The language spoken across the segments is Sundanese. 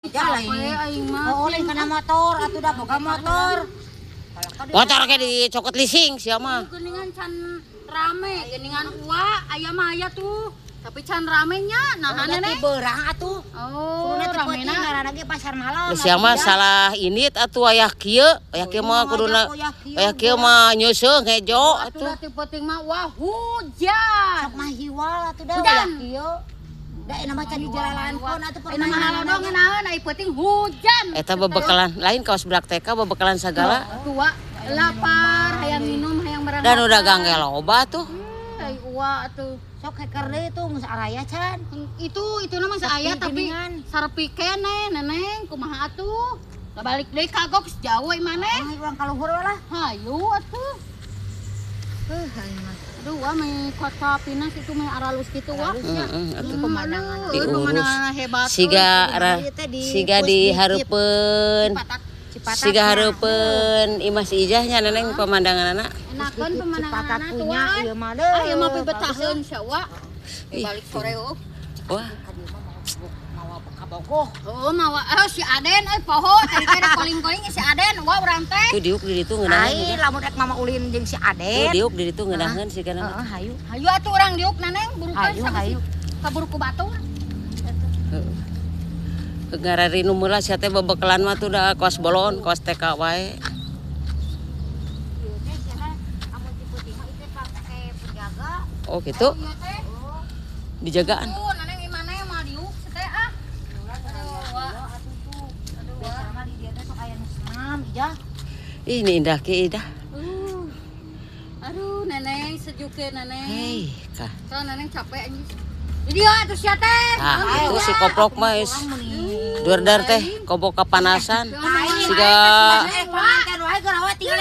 Jalan. Oh, lain kana motor atuh da boga motor. Motor ke dicokot leasing sia mah. Geuningan can rame, geuningan ua aya mah aya tuh. Tapi can rame nya, nah nenek. Beurang atuh. Oh, ramena ngaranna ge pasar malam. Sia mah salah init atuh aya kieu, aya kieu mah kuduna aya kieu mah nyeuseung hejo atuh. Atuh penting mah wah hujan. Sok mah hiwal atuh da aya kieu. Da enak mah can dijalankeun atuh permainan. Enak mah halodong naon ai penting hujan. Eta bebekalan lain kaos berak TK bebekalan sagala. Tua lapar hayang minum hayang berang. Dan udah gangge loba tuh. Ai ua atuh. Sok heker deui tuh geus araya can. Itu nama geus aya tapi sarepi keneh neneng kumaha atuh. Da balik deui kagok jauh we maneh. Ai urang ka luhur lah. Hayu atuh. Heuh aing mah. Aduh wah meh kota Pinas itu meh aralus kitu wah. Heeh atuh pemandangan pemandangan hebat. Siga siga di hareupeun. Siga hareupeun imah si Ijahnya neneng pemandanganna. Enakeun pemandanganna tuh wah. Ah ieu mah pibetaheun sia wa. Balik sore eueuh. Wah. Kabogoh. Oh, mawa si Aden euy poho tadi teh koling-koling si Aden wa urang teh. Tuh diuk di ditu ngeunaheun. Ai lamun rek mama ulin jeung si Aden. Tuh diuk di ditu ngeunaheun si kana. Heeh, hayu. Hayu atuh urang diuk neneng burukeun hayu. Kaburu ku batur. Heeh. Ngararinu mula sia teh bebekalan mah tuh da kos bolon, kos TK wae. Oh gitu. Dijagaan. Ih, ini indah ki indah. Aduh, neneng sejuk ke neneng. Hei, kah. Soal neneng capek anjing. Jadi ya atuh sia teh. Ah, itu si koplok mah geus. Durdar teh kobok kepanasan. Siga aing mah teh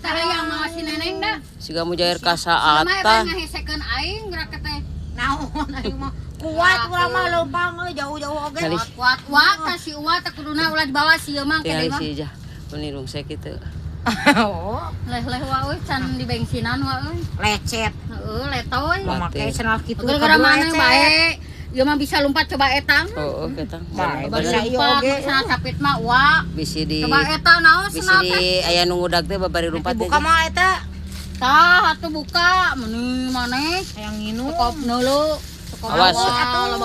hayang mawa si neneng da. Siga mujair kasaatan. Ngahesekeun aing gerak teh. Naon aing mah kuat urang mah leumpang euy jauh-jauh oge. Kuat kuat tah si Uwa teh kuduna ulah dibawa si ieu mah ke mah. Si Ijah meni rungsek kitu. Oh, leh-leh wa euy can di bensinan wa euy. Lecet. Heeh, letoy. Make senal kitu. Gara-gara maneh bae. Ieu mah bisa lompat coba etang. Heeh, ketang. Bisa ieu oge senal capit mah wa. Bisi di coba eta naon senal teh. Bisi di aya nu ngudag teh babari lumpat. Buka mah eta. Tah atuh buka meni maneh hayang nginum. Sekop neuleu. Awas atuh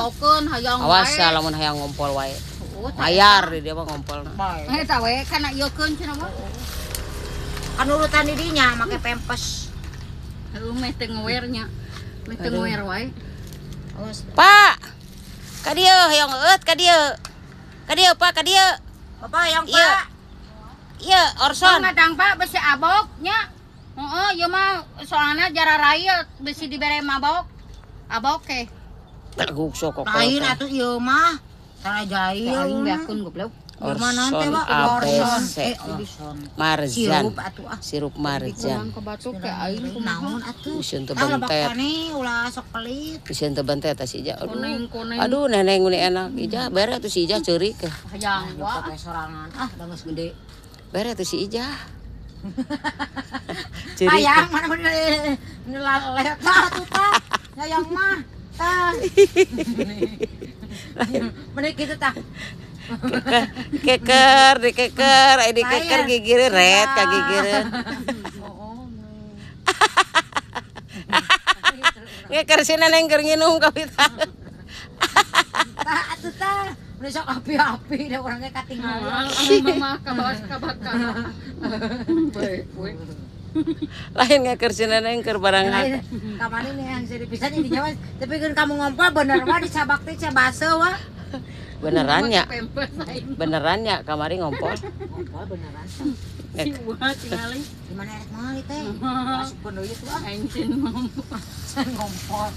hayang wae. Awas lamun hayang ngompol wae. Mayar di dia mah ngompolna. Eta we kana ieukeun cenah mah. Kanurutan di dinya make pempes. Heuh meh teu ngewer nya. Meh teu ngewer wae. Awas. Pak. Ka dieu hayang eueut ka dieu. Ka dieu Pak, ka dieu. Bapak hayang Pak. Ieu Orson. Ngadang Pak besi abok nya. Heeh, ieu mah soalna jara raya besi dibere mabok. Abok ke. Teguk sok kok. Lain atuh ieu mah. Salah jahil. Aing beakun goblok. Orson ABC Marzan. Sirup Marzan. Bisi teu bentet. Ulah sok pelit. Bisi teu bentet si Ijah. Aduh. Aduh neneng meni enak. Ijah bere atuh si Ijah ceurik. Hayang wa sorangan. Ah, da geus gede. Bere atuh si Ijah. Ceurik. Hayang mana meni lalet atuh tah. Hayang mah. Tah. Meni kitu tah. Keker, dikeker, ai dikeker gigireun ret ka gigireun. Ngeker si neneng keur nginum kawitan. Tah atuh tah, meni sok api-api da urang ge katinggalan. Mama kabawas kabakar. Lain ngeker si neneng keur barang. Kamari nih yang sedih pisan di dinya tapi keun kamu ngompol bener mah disabak teh baseuh wah. Benerannya, benerannya kamari ngompol. Ngompol beneran. Si Uwa tingali. Gimana erek meuli teh? Masukkeun deui tuh ah. Aing cin ngompol. Ngompol.